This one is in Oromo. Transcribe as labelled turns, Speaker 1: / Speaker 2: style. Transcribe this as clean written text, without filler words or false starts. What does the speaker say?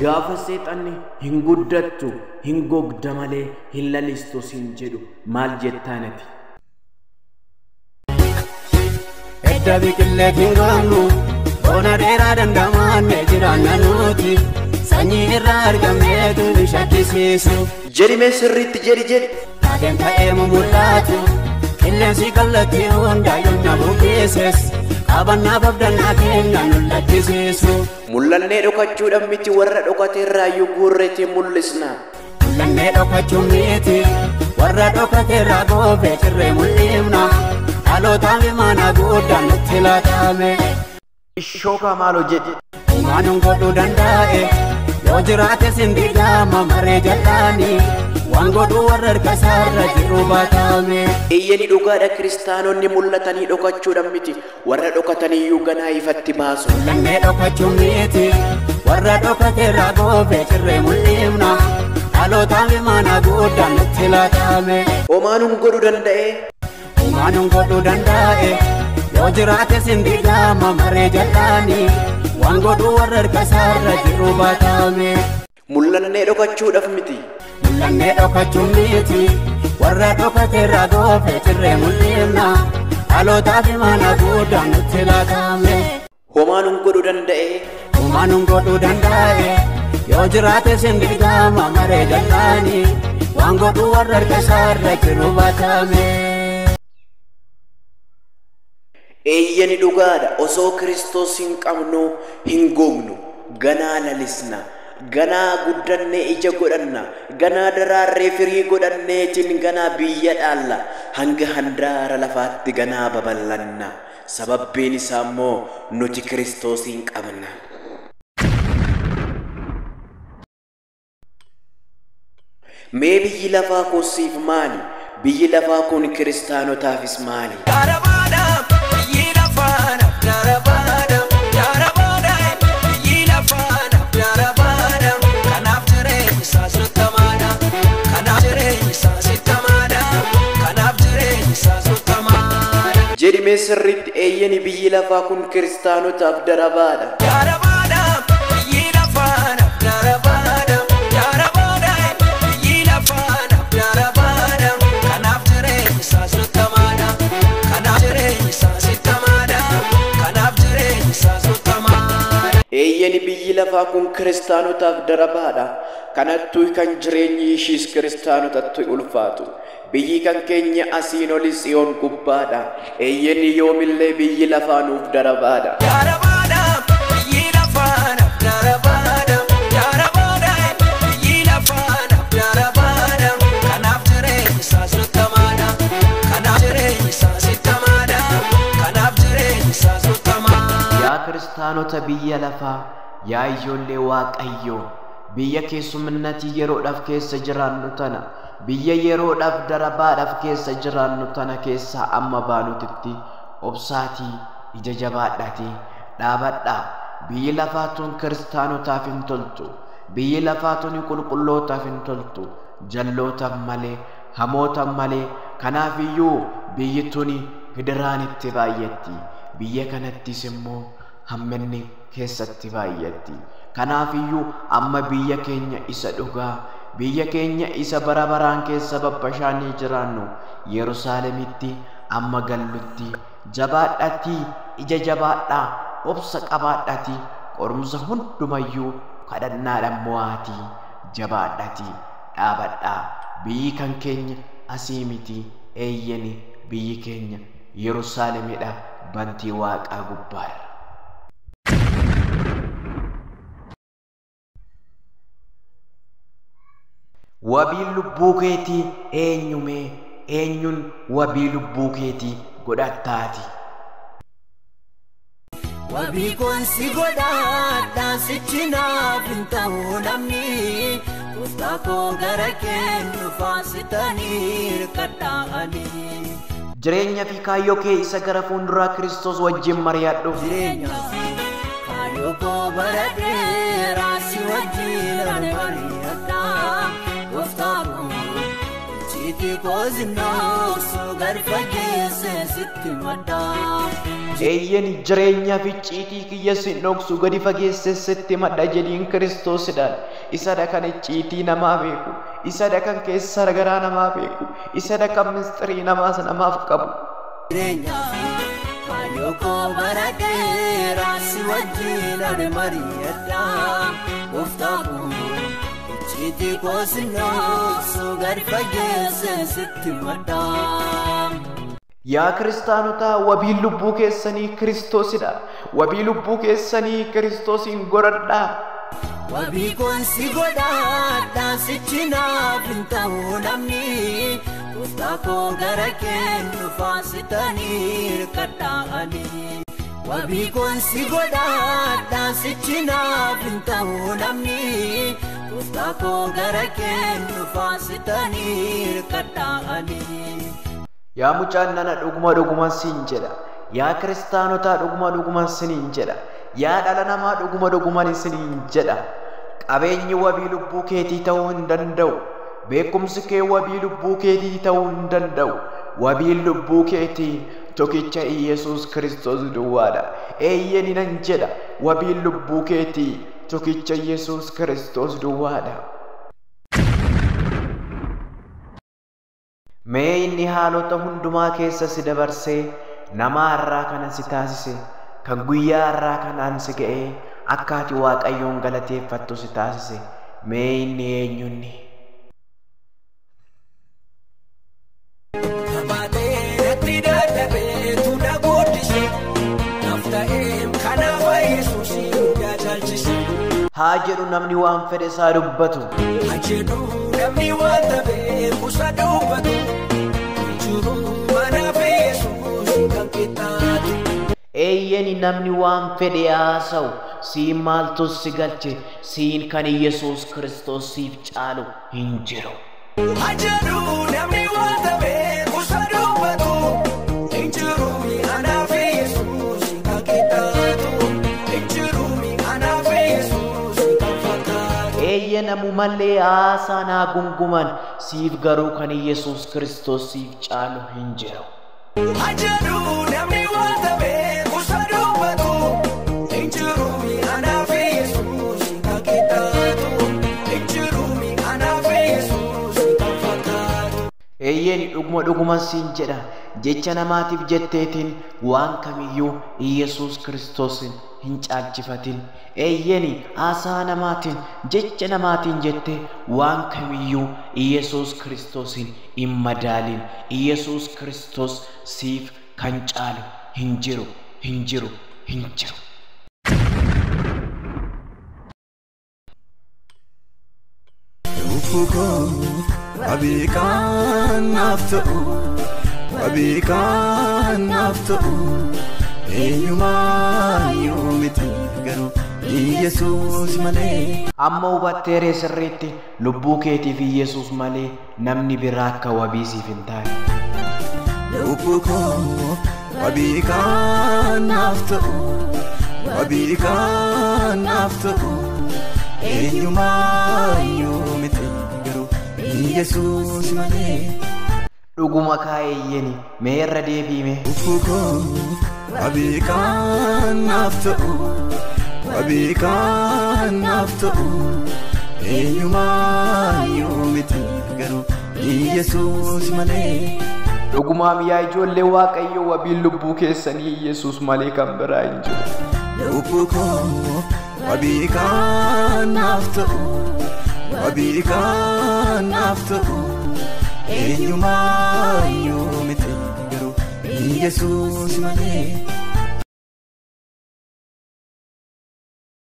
Speaker 1: Gaafa seexanni hin guddattu, hin gogda malee hin lalistu siin jedhu maal jettaanati?
Speaker 2: Edda biqillee hin goonu, bona dheeraa dandamaanne jiraanna nuti. Sanyii irraa argameetu nu shakkisiisu.
Speaker 1: Jedhi mee sirriitti jedhi jedhi.
Speaker 2: Taateen ta'ee mumul'atu, qilleensi kallattii hundaayyuu na buqqises. Qabannaa babdannaa keenya nu lakkisiisu.
Speaker 1: Mul'annee dhokachuudhaan miti warra dhokate irraayyuu guurreetiin mul'isna.
Speaker 2: Mul'annee dhokachuu miti warra dhokate irraa goofee cirree mul'ifna. Dhalootaan imaana guddaan nutti laatame.
Speaker 1: Ishookaa maaloo jedhi.
Speaker 2: Uumaan godhuu danda'e yoo jiraate sindigaama maree jal'aani. Waan godhuu warra harka isaarra jiru baatame.
Speaker 1: Eeyyani dhugaadha kiristaanonni mul'atanii dhokachuudhaan miti warra dhokataniyyuu ganaa ifatti baasu.
Speaker 2: Mul'annee dhokachuu miti warra dhokate irraa goofee cirree mul'ifna. Dhalootaan imaana guddaan nutti laatame.
Speaker 1: Homaanuun godhuu danda'e.
Speaker 2: Uumaan godhuu danda'e yoo jiraate sindigaama maree jal'aani. Waan godhuu warra harka isaarra jiru baatame.
Speaker 1: Mul'annee dhokachuudhaaf miti.
Speaker 2: Mul'annee dhokachuu miti warra dhokate irraa goofee cirree mul'ifna. Dhalootaaf imaana guddaan nutti laatame.
Speaker 1: Homaanuun godhuu danda'e.
Speaker 2: Uumaan godhuu danda'e yoo jiraate sindigaama maree jal'aani. Waan godhuu warra harka isaarra jiru baatame.
Speaker 1: Eeyyani dhugaadha osoo Kiristoos hin qabnu hin gognu ganaa lalisna ganaa guddannee ija godhanna ganaa daraarree firii godhanneetiin ganaa biyya dhaalla hanga handaara lafaatti ganaa babal'anna sababbiin isaa immoo nuti Kiristoos hin qabna. Mee biyyi lafaa kun siif maali? Biyyi lafaa kun kiristaanotaafis maali? Jedhi mee sirriitti eeyyani biyyi lafaa kun kiristaanotaaf darabaadha. Eeyyani biyyi lafaa kun kiristaanotaaf darabaadha. Kanattuu kan jireenyi ishiis kiristaanotatti ulfaatu. Biyyi kan keenya asiin oli Tsiyoon gubbaadha. Eeyyani yoomillee biyyi lafaa nuuf darabaadha. Yaa kiristaanota biyya lafaa, yaa ijoollee Waaqayyoo, biyya keessumminati yeroodhaaf keessa jiraannu tana, biyya yeroodhaaf darabaadhaaf keessa jiraannu tana keessaa amma baanutitti obsaatii ija jabaadhaatii dhaabadhaa. Biyyi lafaa tun kiristaanotaaf hin toltu. Biyyi lafaa tun qulqullootaaf hin toltu. Jallootaaf malee, hamootaaf malee. Kanaafiyyuu biyyi tuni gidiraan itti baay'atti. Biyya kanattis immoo hamminni keessatti baay'atti. Kanaafiyyuu amma biyya keenya isa dhugaa, biyya keenya isa bara baraan keessa babbashaanii jiraannu Yerusaalemitti amma gallutti jabaadhaatii ija jabaadhaa, obsa qabaadhaatii, qorumsa hundumayyuu kadhannaadhaan mo'aatii jabaadhaatii dhaabadhaa. Biyyi kan keenya asii miti, eeyyani biyyi keenya Yerusaalemidha bantii Waaqaa gubbaarra. Wabiin lubbuu keetii eenyumee? Eenyuun wabii lubbuu keetii godhattaati?
Speaker 2: Wabii koon si godhadhaa sichi naaf hin ta'u namni. Gooftaa koo gara kennu faasitanii hirkadhaanii.
Speaker 1: Jireenya fi kaayyoo kee isa gara fuulduraa Kiristoos wajjin mari'adhu.
Speaker 2: Jireenya fi kaayyoo koo bara dheeraa si wajjin ani mari'adhaa. Gooftaa koo icciitii Icciitii koo sinnooksu gad fageesse sitti maddaa.
Speaker 1: Eeyyen jireenyaa fi icciitii kiyya sin dhoksu gadi fageesse sitti madha jedhiin Kiristoosidhaan. Isadha kan icciitii namaa beeku, isadha kan keessa garaa namaa beeku, isadha kan mistirii namaas namaaf qabu.
Speaker 2: Jireenya kaayyoo koo bara dheeraa si wajjin ani mari'adhaa. Gooftaa koo icciitii koo sinnooksu gad fageesse sitti maddaa.
Speaker 1: Yaa kiristaanotaa, wabii lubbuu keessanii Kiristoosidha. Wabii lubbuu keessanii Kiristoosiin godhadhaa.
Speaker 2: Wabii koon si godhadhaa sichi naaf hin ta'u namni. Gooftaa koo gara keen dhufaa sitanii hirkadhaa'anii. Wabii koon si godhadhaa sichi naaf hin ta'u namni. Gooftaa koo gara keen dhufaa sitanii hirkadhaa'anii.
Speaker 1: Yaa mucaan nana dhuguma dhuguman siin jedha. Yaa kiristaanotaa dhuguma dhuguman siniin jedha. Yaa dhala namaa dhuguma dhuguman isiniin jedha. Qabeenyi wabii lubbuu keetii ta'uu hin danda'u. Beekumsi kee wabii lubbuu keetii ta'uu hin danda'u. Wabiin lubbuu keetii tokkicha Iyyasuus Kiristoos duwwaadha. Eeyyeni nan jedha. Wabiin lubbuu keetii tokkicha Iyyasuus Kiristoos duwwaadha. Mee inni haalota hundumaa keessa si dabarsee nama har'aa kana si taasise, kan guyyaa har'aa kanaan si ga'ee akka ati Waaqayyoon galateeffattu si taasise, mee inni eenyunni?
Speaker 3: Tabaatee natti dadhabee na guddise, naaf ta'ee kanaaf Yesuus na caalchise.
Speaker 1: Haa jedhu namni waan fedhe isaa dubbatu.
Speaker 3: Haa jedhu namni waan beeku isa dubbatu, jiru manaaf Yesuus kan qixxaatu.
Speaker 1: Eeyyeni namni waan fedhe haasa'u, siin maaltu si galche, siin kan Iyyasuus Kiristoos siif caalu hin jiru.
Speaker 3: Haa jedhu namni waan beeku isa dubbatu, hin jiru anaaf Yesuus kan qixxaatu. Hin jiru anaaf Yesuus kan fakkaatu.
Speaker 1: Eeyye namumallee haasaa naa gunguman, siif garuu kan Iyyasuus Kiristoos siif caalu hin jiru.
Speaker 3: Haa jedhu namni waan beeku isa dubbatu, hin jiru anaaf Yesuus kan qixxaatu. Hin jiru anaaf Yesuus kan fakkaatu.
Speaker 1: Eeyyeni dhuguma dhuguman siin jedha, jecha namaatiif jetteetiin waan kamiyyuu Iyyasuus Kiristoosin hin caalchifatin. Eeyyeni haasaa namaatiin jecha namaatiin jettee waan kamiyyuu Iyyasuus Kiristoosin hin madaalin. Iyyasuus Kiristoos siif kan caalu hin jiru, hin jiru, hin jiru.
Speaker 2: Lubbuu koo wabii kan naaf ta'u, wabii kan naaf ta'u, eenyumaayyuu miti garuu Iyyasuus malee.
Speaker 1: Amma hubatteeree sirriitti lubbuu keetiif Iyyasuus malee namni biraa akka wabii siif hin taane.
Speaker 2: Lubbuu koo wabii kan naaf ta'u, wabii kan naaf ta'u, eenyumaayyuu miti garuu Iyyasuus malee.
Speaker 1: Dhuguma kaa'eeyyeni mee irra deebiime.
Speaker 2: Lubbuu koo wabii kan naaf ta'u, wabii kan naaf ta'u, eenyumaayyuu miti garuu Iyyasuus malee.
Speaker 1: Dhugumaam yaa ijoollee Waaqayyoo, wabiin lubbuu keessanii Iyyasuus malee kan biraa hin jiru.
Speaker 2: Lubbuu koo wabii kan naaf ta'u, wabii kan naaf ta'u, eenyumaayyuu miti garuu Iyyasuus malee.